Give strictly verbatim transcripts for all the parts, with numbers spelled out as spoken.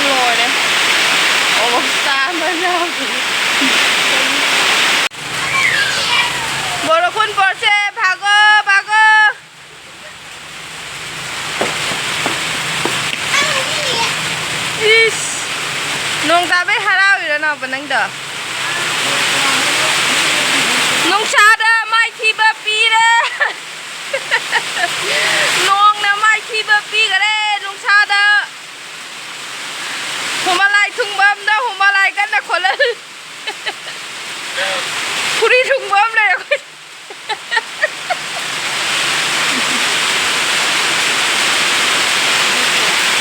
ꯂꯣꯏꯔꯦ꯫ ꯑꯣꯕꯁꯇꯥ ꯑꯃ ꯌꯥꯎꯗꯦ꯫ বৰষুণ পৰছে, ভাগো, ভাগো। ꯏꯁ, ꯅꯣꯡ ꯇꯥꯕꯩ ꯍꯔꯥꯎꯔꯤꯔꯣ ꯅꯥꯎꯕ ꯅꯪꯗꯣ? ꯅꯨꯡꯁꯥꯗ ꯃꯥꯏꯊꯤꯕ ꯄꯤꯔꯦ꯫ ꯅꯣꯡꯅ ꯃꯥꯏꯊꯤꯕ ꯄꯤꯈꯔꯦ ꯅꯨꯡꯁꯥꯗ꯫ ꯍꯨꯃꯥꯂꯥꯏ ꯊꯨꯡꯕ ꯑꯃꯗ ꯍꯨꯃꯥꯂꯥꯏ ꯀꯟꯅ ꯈꯣꯜꯍꯜꯂꯤ꯫ ꯐꯨꯔꯤ ꯊꯨꯡꯕ ꯑꯃ ꯂꯩꯔꯦ ꯑꯩꯈꯣꯏ꯫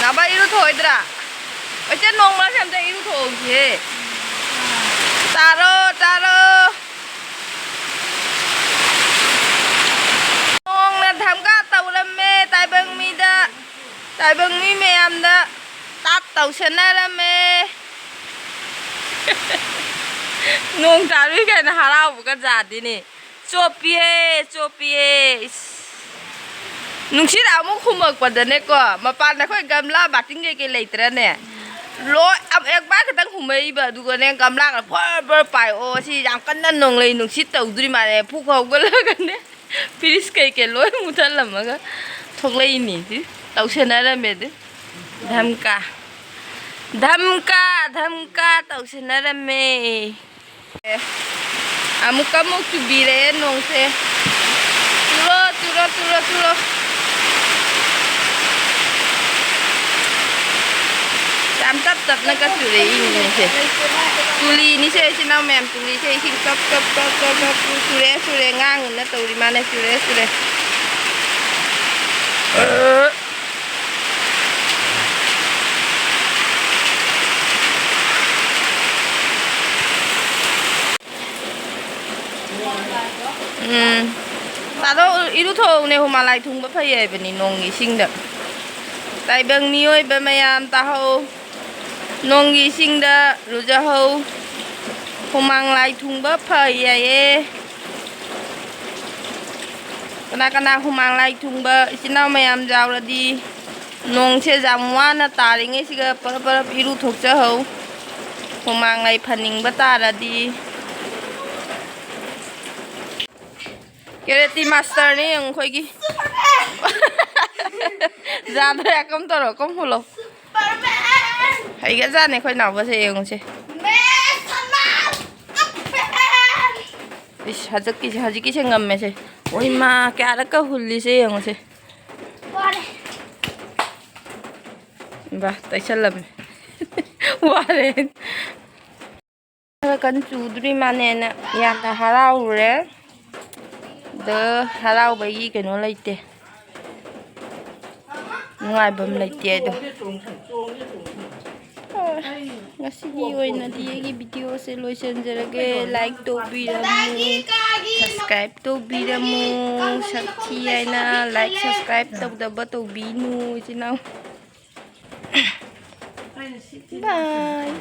ꯅꯥꯕ ꯏꯔꯨꯊꯣꯛꯑꯣꯏꯗ꯭ꯔꯥ? ꯑꯩꯆꯦ, ꯅꯣꯡ ꯃꯔꯛꯁꯦ ꯑꯝꯇ ꯏꯔꯨꯊꯣꯛꯍꯧꯁꯤꯍꯦ꯫ ꯇꯥꯔꯣ, ꯇꯥꯔꯣ꯫ ꯅꯣꯡꯅ ꯙꯝꯀꯥ ꯇꯧꯔꯝꯃꯦ ꯇꯥꯏꯕꯪ ꯃꯤꯗ꯫ ꯇꯥꯏꯕꯪ ꯃꯤ ꯃꯌꯥꯝꯗ ꯇꯥꯠ ꯇꯧꯁꯟꯅꯔꯝꯃꯦ꯫ ꯅꯣꯡ ꯇꯥꯔꯨꯏ ꯀꯥꯏꯅ ꯍꯔꯥꯎꯕꯒ ꯖꯥꯗꯤꯅꯦ꯫ ꯆꯣꯞꯄꯤꯌꯦ, ꯆꯣꯞꯄꯤꯌꯦ꯫ ꯏꯁ꯫ ꯅꯨꯡꯁꯤꯠ ꯑꯃꯨꯛ ꯍꯨꯝꯃꯛꯄꯗꯅꯦꯀꯣ, ꯃꯄꯥꯟꯗ ꯑꯩꯈꯣꯏ ꯒꯝꯂꯥ ꯕꯥꯇꯤꯟ ꯀꯩꯀꯩ ꯂꯩꯇ꯭ꯔꯅꯦ? ꯂꯣꯏ, ꯑ-, ꯑꯦꯛꯕꯥꯔ ꯈꯛꯇꯪ ꯍꯨꯝꯃꯛꯏꯕ, ꯑꯗꯨꯒꯅꯦ ꯒꯝꯂꯥꯒ ꯐꯔ ꯐꯔ ꯄꯥꯏ꯫ ꯑꯣ, ꯁꯤ ꯌꯥꯝ ꯀꯟꯅ ꯅꯣꯡꯂꯩ ꯅꯨꯡꯁꯤꯠ ꯇꯧꯗꯣꯔꯤ ꯃꯥꯜꯂꯦ꯫ ꯐꯨꯛ ꯍꯧꯒꯠꯂꯒꯅꯦ, ꯐ꯭ꯔꯤꯖ ꯀꯩꯀꯩ ꯂꯣꯏ ꯃꯨꯠꯊꯠꯂꯝꯃꯒ ꯊꯣꯛꯂꯛꯏꯅꯤ꯫ ꯁꯤ ꯇꯧꯁꯟꯅꯔꯝꯃꯦ ꯑꯗꯨ꯫ ꯙꯝꯀꯥ꯫ ꯙꯝꯀꯥ, ꯙꯝꯀꯥ ꯇꯧꯁꯟꯅꯔꯝꯃꯦ꯫ ꯑꯃꯨꯛꯀ ꯑꯃꯨꯛ ꯆꯨꯕꯤꯔꯛꯑꯦ ꯅꯣꯡꯁꯦ꯫ ꯆꯨꯔꯣ, ꯆꯨꯔꯣ, ꯆꯨꯔꯣ, ꯆꯨꯔꯣ꯫ ꯌꯥꯝ ꯇꯞ ꯇꯞꯅꯒ ꯆꯨꯔꯛꯏꯅꯦꯁꯦ꯫ ꯇꯨꯂꯤꯅꯤꯁꯦ, ꯏꯆꯤꯟ ꯏꯅꯥꯎ ꯃꯌꯥꯝ, ꯇꯨꯂꯤꯁꯦ ꯏꯁꯤꯡ ꯀꯞ ꯀꯞ ꯀꯞ ꯀꯞ ꯀꯞ ꯆꯨꯔꯦ, ꯆꯨꯔꯦ꯫ ꯉꯥꯡꯉꯨꯅ ꯇꯧꯔꯤ ꯃꯥꯅꯦ꯫ ꯆꯨꯔꯦ, ꯆꯨꯔꯦ꯫ ꯎꯝ꯫ ꯇꯥꯗꯣ, ꯏꯔꯨꯊꯣꯛꯎꯅꯦ, ꯍꯨꯃꯥꯡ ꯂꯥꯏ ꯊꯨꯡꯕ ꯐꯩ ꯍꯥꯏꯕꯅꯤ ꯅꯣꯡꯒꯤ ꯏꯁꯤꯡꯗ꯫ ꯇꯥꯏꯕꯪ ꯃꯤꯑꯣꯏꯕ ꯃꯌꯥꯝ ꯇꯥꯍꯧ, ꯅꯣꯡꯒꯤ ꯏꯁꯤꯡꯗ ꯂꯨꯖꯍꯧ, ꯍꯨꯃꯥꯡ ꯂꯥꯏ ꯊꯨꯡꯕ ꯐꯩ ꯍꯥꯏꯌꯦ꯫ ꯀꯅꯥ ꯀꯅꯥ ꯍꯨꯃꯥꯡ ꯂꯥꯏ ꯊꯨꯡꯕ ꯏꯆꯤꯟ ꯏꯅꯥꯎ ꯃꯌꯥꯝ ꯌꯥꯎꯔꯗꯤ ꯅꯣꯡꯁꯦ ꯌꯥꯝ ꯋꯥꯅ ꯇꯥꯔꯤꯉꯩꯁꯤꯒ ꯄꯔꯞ ꯄꯔꯞ ꯏꯔꯨ ꯊꯣꯛꯆꯍꯧ꯫ ꯍꯨꯃꯥꯡ ꯂꯩ ꯐꯅꯤꯡꯕ ꯇꯥꯔꯗꯤ꯫ ꯀꯦꯔꯦꯇꯤ ꯃꯥꯁꯇꯔꯅꯦ ꯌꯦꯡꯉꯨ ꯑꯩꯈꯣꯏꯒꯤ꯫ ꯌꯥꯗ꯭ꯔꯦ, ꯀꯝ ꯇꯧꯔꯣ, ꯀꯝ ꯍꯨꯜꯂꯣ꯫ ꯍꯩꯒꯖꯥꯠꯅꯦ ꯑꯩꯈꯣꯏ ꯅꯥꯎꯕꯁꯦ, ꯌꯦꯡꯉꯨꯁꯦ꯫ ꯏꯁ, ꯍꯧꯖꯤꯛꯀꯤꯁꯦ, ꯍꯧꯖꯤꯛꯀꯤꯁꯦ ꯉꯝꯃꯦꯁꯦ꯫ ꯑꯣ ꯏꯃꯥ, ꯀꯌꯥꯔꯛꯀ ꯍꯨꯜꯂꯤꯁꯦ ꯌꯦꯡꯉꯨꯁꯦ꯫ ꯕꯥ, ꯇꯩꯁꯜꯂꯝꯃꯦ꯫ ꯋꯥꯔꯦ꯫ ꯈꯔ ꯀꯟꯅ ꯆꯨꯗ꯭ꯔꯤ ꯃꯥꯅꯦꯅ ꯌꯥꯝꯅ ꯍꯔꯥꯎꯔꯨꯔꯦ꯫ ꯑꯗꯣ ꯍꯔꯥꯎꯕꯒꯤ ꯀꯩꯅꯣ ꯂꯩꯇꯦ꯫ ꯅꯨꯡꯉꯥꯏꯐꯝ ꯂꯩꯇꯦ ꯑꯗꯣ꯫ ꯉꯁꯤꯒꯤ ꯑꯣꯏꯅꯗꯤ ꯑꯩꯒꯤ ꯚꯤꯗꯤꯑꯣꯁꯦ ꯂꯣꯏꯁꯤꯟꯖꯔꯒꯦ꯫ Like ꯇꯧꯕꯤꯔꯝꯃꯨ, subscribe ꯇꯧꯕꯤꯔꯝꯃꯨ꯫ ꯁꯛꯊꯤ ꯍꯥꯏꯅ ꯂꯥꯏꯛ ꯁꯕꯁꯀ꯭ꯔꯥꯏꯕ ꯇꯧꯗꯕ ꯇꯧꯕꯤꯅꯨ, ꯏꯆꯤꯟ ꯏꯅꯥꯎ꯫ ꯕꯥꯏ꯫